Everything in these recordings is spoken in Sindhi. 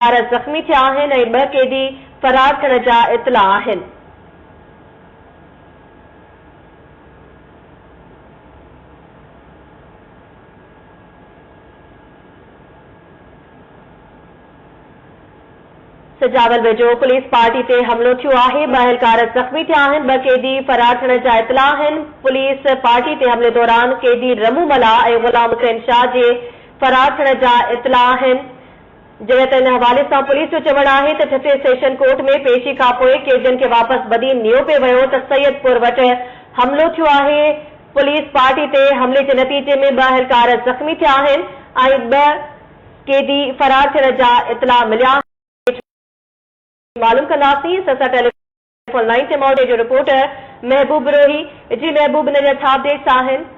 زخمي ٿيا آهن ۽ ٻه قيدي فرار ٿيڻ جا اطلاع آهن. سجاول ويجهو پوليس پارٽي تي حملو ٿيو آهي، ٻه اهلڪار زخمي ٿيا آهن، ٻه قيدي فرار ٿيڻ جا اطلاع آهن، پوليس پارٽي تي حملي دوران قيدي رمو ملاح ۽ غلام حسين شاهه جي فرار ٿيڻ جا اطلاع آهن. جڏهن ته ان حوالي سان پوليس جو چوڻ آهي ته ٺٽي سيشن ڪورٽ ۾ پيشي کانپوء قيدين کي واپس بدين نيو پئي ويو ته سيد پور وٽ حملو ٿيو آهي، پوليس پارٽي تي حملي جي نتيجي ۾ ٻه اهلڪار زخمي ٿيا آهن ۽ ٻه قيدي فرار ٿيڻ جا اطلاع مليا آهن. معلوم ڪنداسين سسا ٽيليفون لائين تي موجود جو رپورٽر محبوب بروهي جي محبوب ان جا ڇا اپڊيٽس آهن؟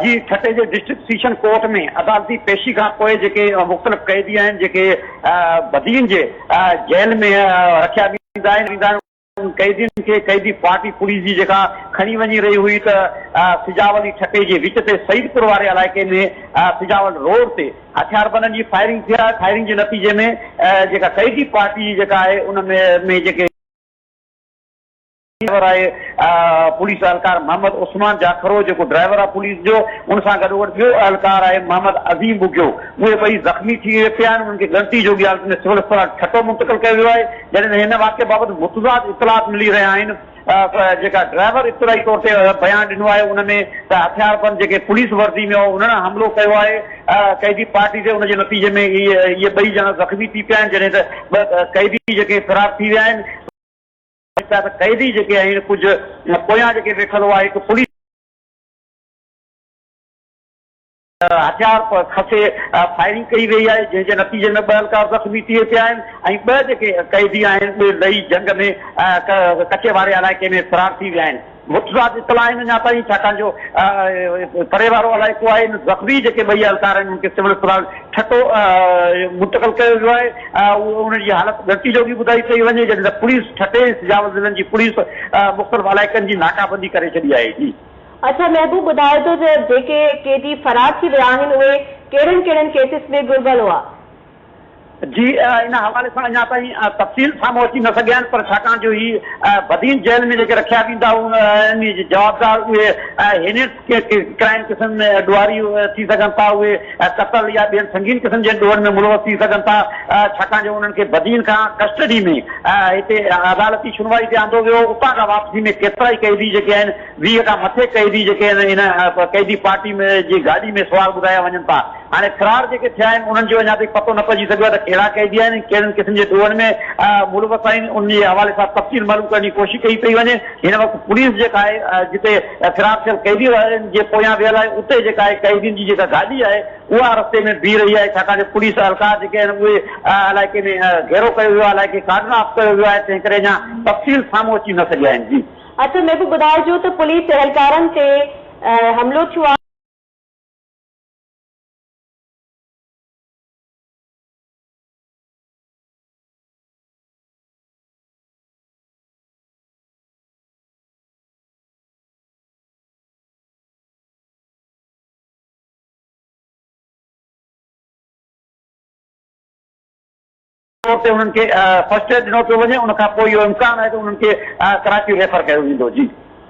جي ٺٽي جي ڊسٽرڪٽ سيشن ڪورٽ ۾ عدالتي پيشي کان پوء جيڪي مختلف قيدي آهن جيڪي بدين جي جيل ۾ رکيا ويندا آهن انهن قيدين کي قيدي پارٽي پوليس جي جيڪا کڻي وڃي رهي هئي ته سجاول ۽ ٺٽي جي وچ تي سعيدپور واري علائقي ۾ سجاول روڊ تي هٿياربندن جي فائرنگ ٿي آهي فائرنگ جي نتيجي ۾ جيڪا قيدي پارٽي جي جيڪا آهي ان ۾ جيڪي ڊرائيور آهي پوليس اهلڪار محمد عثمان جاکرو جيڪو ڊرائيور آهي پوليس جو ان سان گڏوگڏ ٻيو اهلڪار آهي محمد عظيم ٻگهيو اهي ٻئي زخمي ٿي پيا آهن انهن کي ڳڻتي جوڳي حالت ۾ سول اسپتال ٺٽو منتقل ڪيو ويو آهي جڏهن ته هن واقعي بابت متضاد اطلاعات ملي رهيا آهن جيڪا ڊرائيور ابتدائي طور تي بيان ڏنو آهي ان ۾ ته هٿياربند جيڪي پوليس وردي ۾ هئا انهن حملو ڪيو آهي قيدي پارٽي تي ان جي نتيجي ۾ اهي ٻئي ڄڻا زخمي ٿي پيا آهن جڏهن ته ٻه قيدي جيڪي فرار ٿي ويا آهن پيا ته قيدي جيڪي آهن ڪجهه پويان جيڪي ويٺل هئا هڪ پوليس هٿيار کسي فائرنگ ڪئي وئي آهي جنهن جي نتيجي ۾ ٻه اهلڪار زخمي ٿي پيا آهن ۽ ٻه جيڪي قيدي آهن اهي لهي جهنگ ۾ ڪچي واري علائقي ۾ فرار ٿي ويا آهن. متضاد اطلاع آهن اڃا تائين ڇاڪاڻ جو پري وارو علائقو آهي ان زخمي جيڪي ٻئي اهلڪار آهن انهن کي سول اسپتال ٺٽو منتقل ڪيو ويو آهي انهن جي حالت ڳڻتي جوڳي ٻڌائي پئي وڃي جڏهن ته پوليس ٺٽي ۽ سجاول ضلعن جي پوليس مختلف علائقن جي ناڪابندي ڪري ڇڏي آهي جي. اڇا محبوب ٻڌايو ته جيڪي قيدي فرار ٿي ويا آهن اهي ڪهڙن ڪهڙن ڪيسز ۾ گهربل هئا؟ جي ان حوالي سان اڃا تائين تفصيل سامهون اچي نه سگهيا آهن پر ڇاڪاڻ جو هي بدين جيل ۾ جيڪي رکيا ويندا انهن جي جوابدار اهي هينيس ڪرائم قسم ۾ ڏوهاري ٿي سگهن ٿا اهي قتل يا ٻين سنگين قسم جي ڏوهن ۾ ملوث ٿي سگهن ٿا ڇاڪاڻ جو انهن کي بدين کان ڪسٽڊي ۾ هتي عدالتي شنوائي تي آندو ويو اتان کان واپسي ۾ ڪيترائي قيدي جيڪي آهن 20 کان مٿي قيدي جيڪي آهن ان قيدي پارٽي جي گاڏي ۾ سوار ٻڌايا وڃن ٿا. هاڻي فرار جيڪي ٿيا آهن انهن جو اڃا تائين پتو نه پئجي سگهيو آهي ته ڪهڙا قيدي آهن ۽ ڪهڙن قسم جي ڏوهن ۾ ملوث آهن انهن جي حوالي سان تفصيل معلوم ڪرڻ جي ڪوشش ڪئي پئي وڃي. هن وقت پوليس جيڪا آهي جتي فرار ٿيل قيدي جي پويان ويل آهي اتي جيڪا آهي قيدين جي جيڪا گاڏي آهي اها رستي ۾ بيهي رهي آهي ڇاڪاڻ جو پوليس اهلڪار جيڪي آهن اهي علائقي ۾ گهيرو ڪيو ويو آهي علائقي ڪارڊن آف ڪيو ويو آهي تنهن ڪري اڃا تفصيل سامهون اچي نه سگهيا آهن جي. اڇا محبوب ٻڌائجو ته پوليس اهلڪارن تي حملو ٿيو آهي. طور تي انهن کي فرسٽ ايڊ ڏنو پيو وڃي ان کان پوء اهو امڪان آهي ته انهن کي ڪراچي ريفر ڪيو ويندو جي.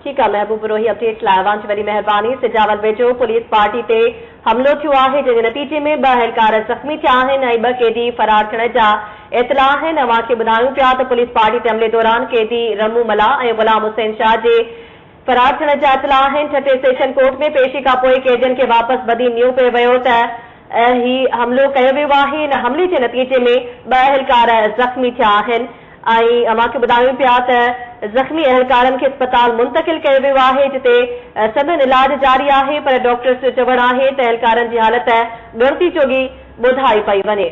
ٺيڪ آ محبوب بروهي اپڊيٽس لاء اوهان جي وڏي مهرباني سجاول ويجهو پوليس پارٽي تي حملو ٿيو آهي جنهن جي نتيجي ۾ ٻه اهلڪار زخمي ٿيا آهن ۽ ٻه قيدي فرار ٿيڻ جا اطلاع آهن اوهان کي ٻڌايون پيا ته پوليس پارٽي تي حملي دوران قيدي رمو ملاح ۽ غلام حسين شاهه جي فرار ٿيڻ جا اطلاع آهن، ٺٽي سيشن ڪورٽ ۾ پيشي کانپوء قيدين کي واپس بدين نيو پئي ويو ته هي حملو ڪيو ويو آهي، ان حملي جي نتيجي ۾ ٻه اهلڪار زخمي ٿيا آهن ۽ اوهان کي ٻڌايون پيا ته زخمي اهلڪارن کي اسپتال منتقل ڪيو ويو آهي جتي سندن علاج جاري آهي پر ڊاڪٽرز جو چوڻ آهي ته اهلڪارن جي حالت ڳڻتي جوڳي ٻڌائي پئي وڃي.